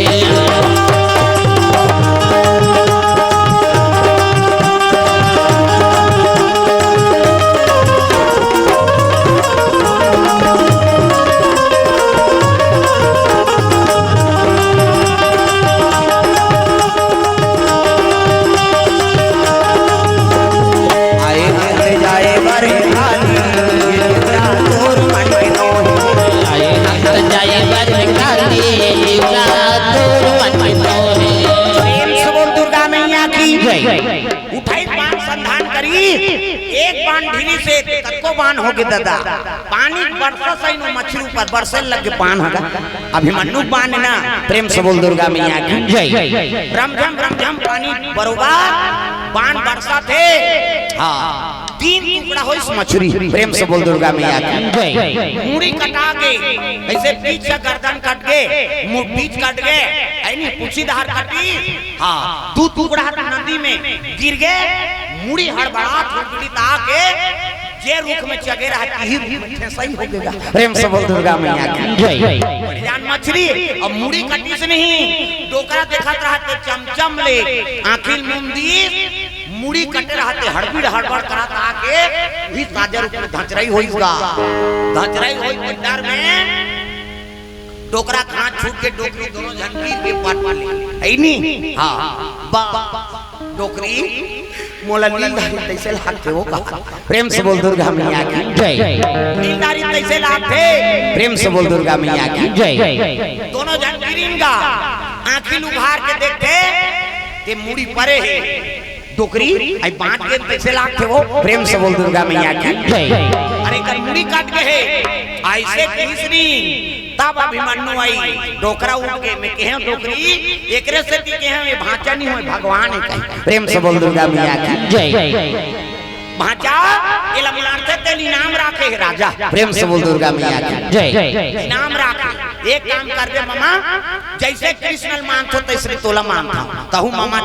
आए हंस जाए बरहे डाली, ये जीवरा तोर मन के नोहे। आए हंस जाए बरहे डाली, ये जीवरा तोर मन के नोहे। प्रेम से बोल दुर्गा मैया की। जय। उठाई बाण संधान करी, एक बाण ढीली से कतको बाण होगे दादा। पानी बरसा सही नो मछरी ऊपर बरसे लग गे बाण होगा। अभिमन्यु बाण ना, प्रेम से बोल दुर्गा मैया की। जय। रमझम रमझम पानी बरोबर बाण बरसत हे। हाँ, तीन टुकड़ा होइस मछरी। प्रेम से बोल दुर्गा मैया की। जय। मुड़ी कटा गे, अइसे पीछे गर्दन कट गे, मुड़ पीछ कट गे, अइनी पूछी धार कटी। हाँ, दू टुकड़ा नदी में गिर गे, मुड़ी हड़बड़ात हड़बड़ीत आके जे रुख में चघे रहा, इही रुख में ठेसई होगे गा। प्रेम से बोल दुर्गा मैया की। जय। जान मछरी अउ मुड़ी कटिस नहीं, डोकरा देखत रहा ते चमचम ले आँखी ल मुंदी, मुड़ी कटे रहा ते हड़बीड़ हड़बड़ करत आके भी ताजा रुख में धचरई होइस गा। धचरई होइस के डर में डोकरा के हाथ छूट के डोकरी दोनों झन गिर के पट ले। अइनी? हाँ। बा, डोकरी, मोला नीलधारी तइसे लागथे वो का। प्रेम से बोल दुर्गा मैया की। जय। नीलधारी तइसे लागथे। प्रेम से बोल दुर्गा मैया की। जय। दोनों झन गिरिन गा, आँखी ल उघार के देखथे, ते मुड़ी परे हे। डोकरी, अई बाँच गे तइसे लागथे वो। प्रेम से बोल दुर्गा मैया की। जय। अरे एकर मुड़ी कट गे हे, अइसे कहिस नी, तब अभिमन्यु आई, डोकरा उठ के, मैं कहेंव डोकरी, एकरे सेती कहेंव, ये भाँचा नहीं होय, भगवान हे कहीं। प्रेम से बोल दुर्गा मैया की। जय। भाँचा, एला मारथे तेला इनाम राखे हे राजा। प्रेम से बोल दुर्गा मैया की। जय। इनाम राखे। एक काम करबे ममा, जइसे कृष्ण ल मानथो तइसने तोला मानथों। तहूँ ममा,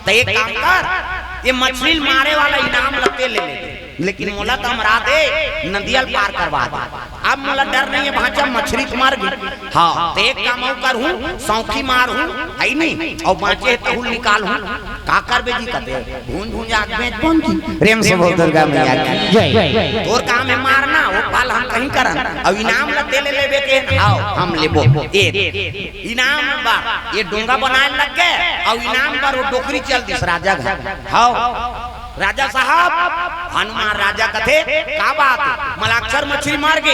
त एक काम कर, ये मछरी ल मारे वाला इनाम ल तें ले ले। लेकिन मोला त अमरा दे, नदिया ल पार करवा दे। अब मोला डर नहीं हे भाँचा, मछरी त मर गे। हाँ, त एक काम अउ करहूँ, सौंखी मारहूँ, हे नहीं? अउ बाँचे हे तहूँ ल निकालहूँ। का करबे जी कथे, भूंज भूंज आग बेचबो जी। प्रेम से बोल दुर्गा मैया की। जय। तोर काम हे मारना, वो पाल हम कहीं करन। अउ इनाम ल तें ले लेबे के, हाँ, हम लेबो। ए, इनाम बर ये डोंगा बनाए लग गे, अउ इनाम बर वो डोकरी चल दिस राजा घर। हाँ। राजा साहब, हनुमान राजा कथे, "का बात हे? मलाक्षर मछरी मार गे?"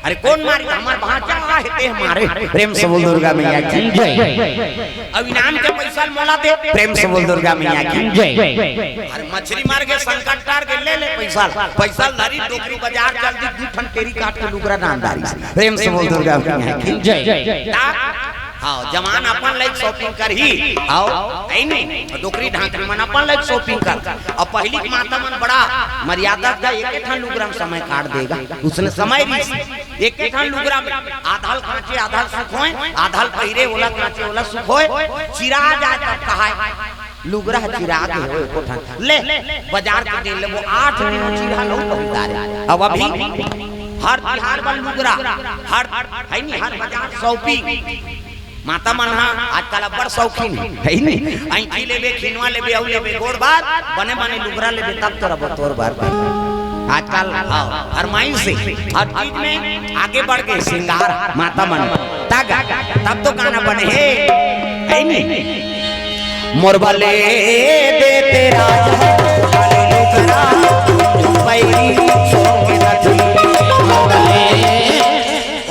"अरे कोन मारी? हमर भांचा हे, ते मारे।" प्रेम से बोल दुर्गा मैया की। जय। "अब इनाम के पैसा ल मोला दे।" प्रेम से बोल दुर्गा मैया की। जय। "अरे मछरी मार गे, संकट टार गे, ले ले पैसा ल।" पैसा ल धरी, डोकरी बाजार चल दी, दू ठन टेरी काट के लुगरा नान डारिस। प्रेम से बोल दुर्गा मैया की। जय। ता हाँ, जवान अपन लाइक shopping करही, आओ, है नी? डोकरी ढांकरी मन अपन लाइक shopping कर। अब पहिली के माता मन बड़ा मर्यादा दा, एके ठन लुगरा में समय काट देगा। उसने समय रिहिस, एके ठन लुगरा में आधा ल कांचे, आधा ल सुखोय, आधा ल पहिरे, ओला कांचे, ओला सुखोय, चिरा जाय तब कहाय, लुगरा ह चिरा गे हो एको ठन। ले, बाजार के दिन ले वो आठ किलो चिरा लऊ पहुंचा रे। अब अभी हर तिहार बर लुगरा, हर, है नी, हर बाजार shopping। माता मन ह आजकल अब्बड़ शौकीन हे, है नी? ऐंठी लेबे, खिनवा लेबे, अउ लेबे, गोड़ बात, बने बने लुगरा लेबे, तब तोर अब तोर बर बने। आजकल, हाँ, फरमाइश हे, हर चीज में आगे बढ़ गे, श्रृंगार, माता मन। तग, तब तो गाना बने हे, है नी? मोर बले दे तेरा पैरी सोंग नथुनी।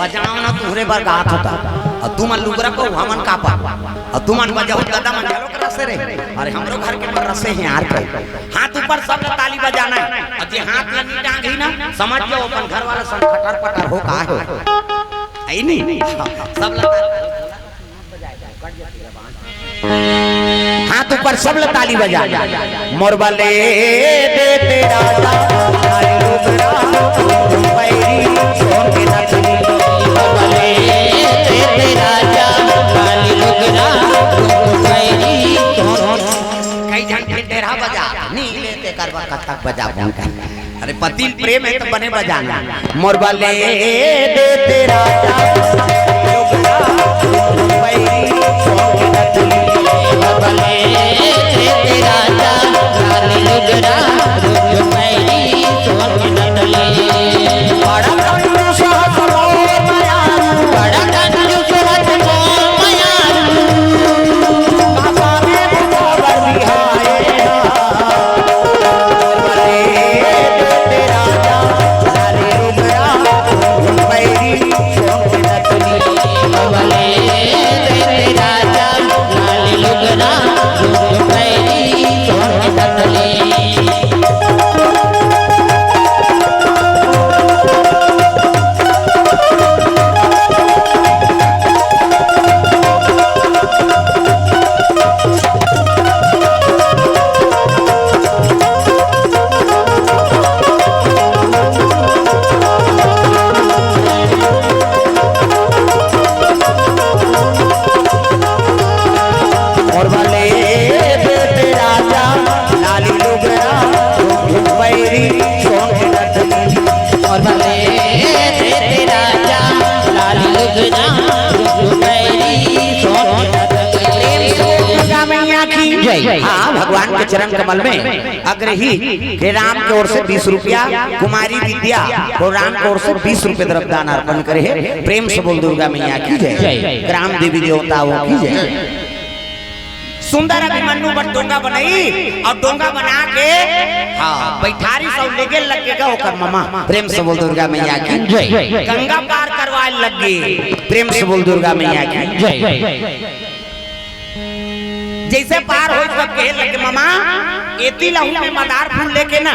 बजाओ ना, तुहरे बर गात होता। अउ तुमन लुगरा को हमन का पा। अउ तुमन बजाओ, गदा मन घलो के रसे रे। अरे हमरो घर के मन रसे हे यार के। हाथ ऊपर, सब ल ताली बजाना हे। अउ जे हाथ ल नी टांगही ना, समझ जाओ अपन घर वाला संग खटर पटर हो का हो। है नी? सब ल ताली। हाथ ऊपर, सब ल ताली बजा। मोर बले दे तेरा पैरी सोंग नथुनी। कई झन के डेरा बजा, नी लेते करवा कथक बजा। अरे पति ल प्रेम हे त बने बजाना। मोर बले दे तेरा मोर बले दे तेरा राजा लाली लुगरा, बैरी सोंग नथुनी। मोर बले दे तेरा राजा लाली लुगरा, बैरी सोंग नथुनी। प्रेम से दुर्गा मैया की जय। हाँ, भगवान के चरण कमल में अग्रही श्री राम के ओर से बीस रुपया, कुमारी विद्या श्री राम के ओर से बीस रुपये द्रव्यदान अर्पण करे हे। प्रेम से बोल दुर्गा मैया की जय। जय। ग्राम देवी देवताओं की जय। सुंदर अभिमन्यु बर डोंगा बनाई अउ डोंगा बना के, हाँ, बैठारिस अउ लेगे लग गे गा ओकर ममा। प्रेम से बोल दुर्गा मैया की जय। गंगा पार करवाय लग गे। प्रेम से बोल दुर्गा मैया की जय। जइसे पार होइस तब कहे लगे, "ममा, एती लहू में मदार फूल लेके ना।"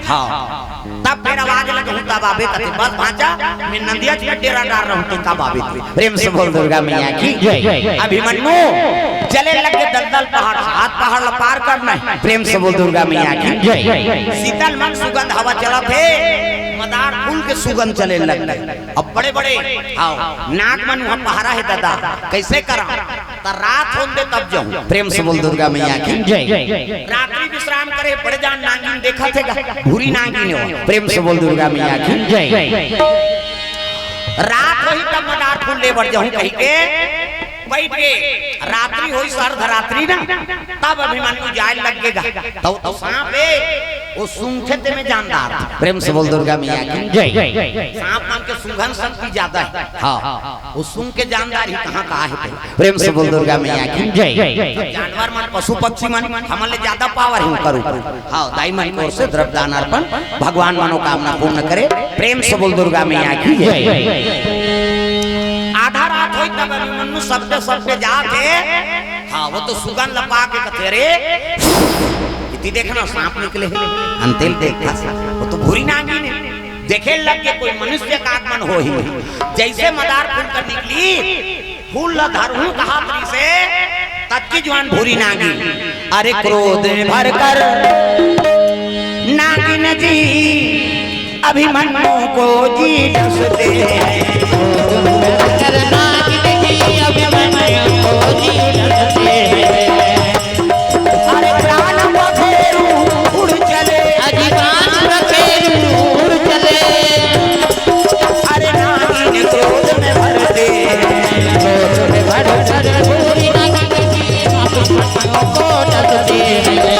हाँ। तब फेर आवाज लगे, "हूँ तब आबे कथे, बस भांचा, मैं नंदिया जी में डेरा डार रहूँ, तो कब आबे तू?" प्रेम से बोल दुर्गा मैया की जय। अभिमन्यु चले लगे दलदल पहाड़, हाथ पहाड़ ला पार करना हे। प्रेम से बोल दुर्गा मैया की जय। शीतल मन सुगंध हवा चलत हे, मदार फूल के सुगंध चले लगे। अब बड़े-बड़े, हाँ, नाग मन वहाँ पहरा हे दादा, कइसे करा? त रात होन दे तब जाहूं। प्रेम से बोल दुर्गा मैया की जय। रात्रि विश्राम करे, बड़े जान नागिन देखत हे गा, भूरी नागिन हे वो। प्रेम से बोल दुर्गा मैया की जय। रात होही तब मदार फूल ले बर जाहूं कहि के बैठ के रात्रि होइस, अर्धरात्रि ना, तब अभिमन्यु जाए लगगे गा। तब तो सांप ए, ओ सूंघथे तेमे जानदार। प्रेम से बोल दुर्गा मैया की जय। सांप मन के सूंघन शक्ति ज्यादा हे। हाँ, ओ सूंघ के जानदार ही कहाँ का हे। प्रेम से बोल दुर्गा मैया की जय। जानवर मन, पशु पक्षी मन, हमन ले ज्यादा पावर हे उनकर ऊपर। हाँ, दाई मन की ओर से द्रव्य दान अर्पण, भगवान मनोकामना पूर्ण करे। प्रेम से बोल दुर्गा मैया की जय। आधा रात होई तब अभिमन्यु सबके सबके जात हे। हाँ, ओ तो सुगंध लपा के कथे, "अरे, इति देखना सांप निकले हे।" अंतेल देखा, ओ तो भूरी नागिन हे। देखे लगगे कोई मनुष्य का आगमन होही। जइसे मदार फूल कर निकली, फूल ल धरहूं कहात रहिसे, ततकी जुवान भूरी नागिन। अरे क्रोध में भरकर नागिन जी अभिमन्यु को जी डसते हैं। अरे नागिन जी अभिमन्यु को जी डसते हैं। अरे प्राण पखेरु उड़ चले। अरे प्राण पखेरु उड़ चले। अरे नागिन क्रोध में भरते। क्रोध में भरकर भूरी नागिन जी को डसते हैं।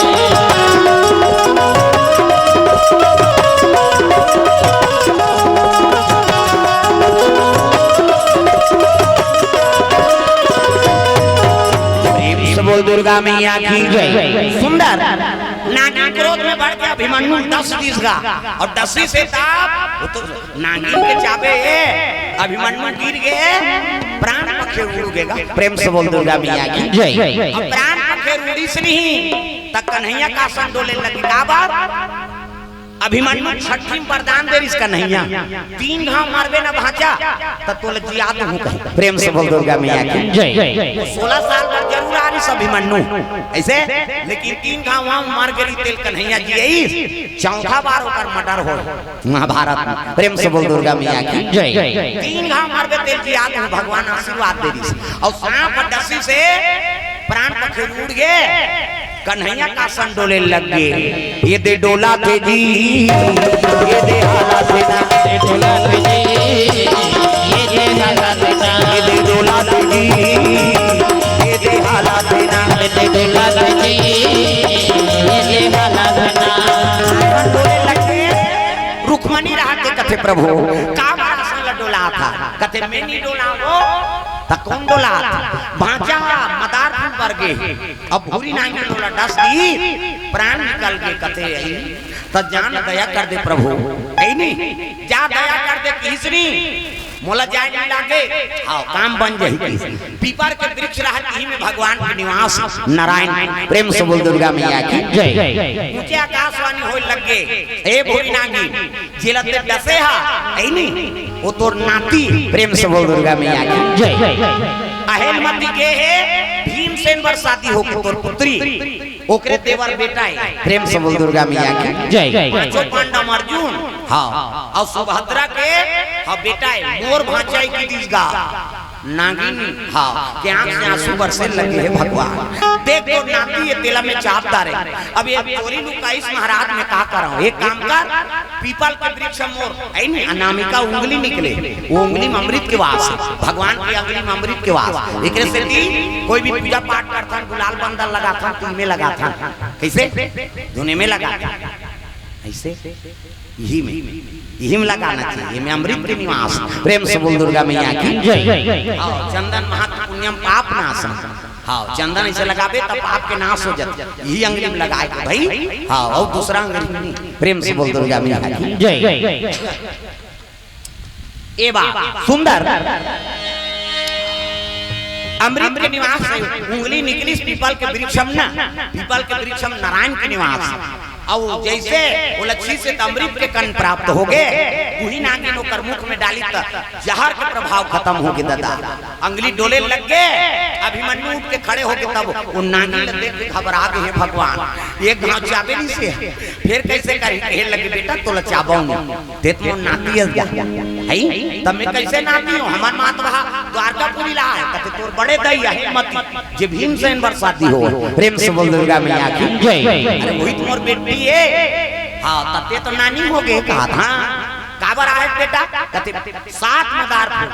प्रेम से बोल दुर्गा मैया की जय। सुंदर नागिन क्रोध में भर के अभिमन्यु डस दिस गा, अउ डसिस तब ओ तो नागिन के चाबे हे, अभिमन्यु गिर गे, प्राण पखेरु उड़ गे गा। प्रेम से बोल दुर्गा मैया की जय। अब प्राण पखेरु उड़िस नहीं, त कन्हैया का आसन डोले लगे। काबर? अभिमन्यु छठी में वरदान दे रिहिस कन्हैया, "तीन घाव मारबे ना भांचा, त तोला जिया दूहूं" कहे। प्रेम से बोल दुर्गा मैया की जय। सोलह साल बर जरूर आ रिहिस अभिमन्यु, अइसे, लेकिन तीन घाव वहां मार गे रिहिस तेला कन्हैया जियाइस, चौथा बार ओकर मर्डर हो महाभारत में। प्रेम से बोल दुर्गा मैया की जय। तीन घाव मारबे तेला जिया दूहूं, भगवान आशीर्वाद दे रिहिस। अउ सांप डसिस प्राण पखेरु उड़ गे, कन्हैया का आसन डोले लग गे। ये दे डोलाथे जी, ये दे हालाथे ना। ये दे डोलाथे जी, ये दे हालाथे ना। ये दे डोलाथे जी, ये दे हालाथे ना। ये दे डोलाथे जी, ये दे हालाथे ना। आसन डोले लग गे। रुक्मणी रहत हे कथे, "प्रभु, काबर आसन ला डोलाथस?" कथे, "मैं नइ डोलावंव, त कोन डोलाही?" भांचा मदार फूल बर गे। अब भूरी नागिन ओला डस दिस, प्राण निकल गे कथे, "अई, त जा न दया कर दे प्रभु।" अई नहीं, "जा दया कर दे" किहिस नहीं, "मोला जाए नइ लागे, हाव, काम बन जाही" किहिस। पीपर के वृक्ष रहत, इही में भगवान के निवास नारायण। प्रेम से बोल दुर्गा मैया की जय। ऊंचे आकाशवाणी होए लग गे, "ए भूरी नागिन, जेला ते डसे हा, अई नहीं, ओ तोर नाती।" प्रेम से बोल दुर्गा मैया की जय। अहेलमती गे हे भीमसेन बर शादी होके तोर पुत्री, ओकरे देवर बेटा हे। प्रेम से बोल दुर्गा मैया की जय। पांचों पांडव अर्जुन, हाव, अउ सुभद्रा के, हाव, बेटा हे, मोर भांचा ए किहिस गा। नागिन, हाव, के आंख से आंसू बरसे लगे, "हे भगवान, देख तोर नाती ए, तेला मैं चाप डारेंव। अब ए चोरी लुकाइस महाराज, मैं का करंव? एक काम कर, पीपल के वृक्ष मोर, अई नहीं, अनामिका उंगली निकले, ओ उंगली में अमृत के वास, भगवान के उंगली में अमृत के वास। एकरे सेती कोई भी पूजा पाठ करथन, गुलाल बंदन लगाथन, त इमे लगाथन।" कइसे? धुने में लगाथन। अइसे? इही में, इही में लगाना चाहिए, एमे अमृत के निवास। प्रेम से बोल दुर्गा मैया की जय। हाव, चंदन महत पुण्यम पाप नाशम। हाव, चंदन अइसे लगाबे त पाप के नाश हो जाथे। इही अंगरी में लगाए के भई, हाव, अउ दूसरा अंगरी में नहीं। प्रेम से बोल दुर्गा मैया की जय। ए बा, सुंदर। अमृत के निवास हे, उंगली निकलिस पीपल के वृक्ष में ना, पीपल के वृक्ष में नारायण के निवास। अउ जइसे ओला छीसे त अमृत के कण प्राप्त होगे, उही नागिन ओकर मुख में डालिस त जहर के प्रभाव खतम होगे ददा। अंगली डोले लग गे, अभिमन्यु उठ के खड़े होगे, तब ओ नागिन ल देख के घबरा गे, "हे भगवान, एक घाव चाबे नइ से, फेर कइसे करही?" कहे लगे, "बेटा, तोला चाबंव नहीं, ते तो मोर नाती अस गा।" "हई, त मैं कइसे नाती हंव? हमर मात भा द्वारकापुरी ला हे।" कथे, "तोर बड़े दाई अहेलमती, जे भीमसेन बर शादी होए।" प्रेम से बोल दुर्गा मैया की जय। "अरे, ओही तो मोर बेटी ए।" "हाव, त ते तो नानी होगे," कहा था। "काबर आए बेटा?" कथे, "सात मदार फूल।"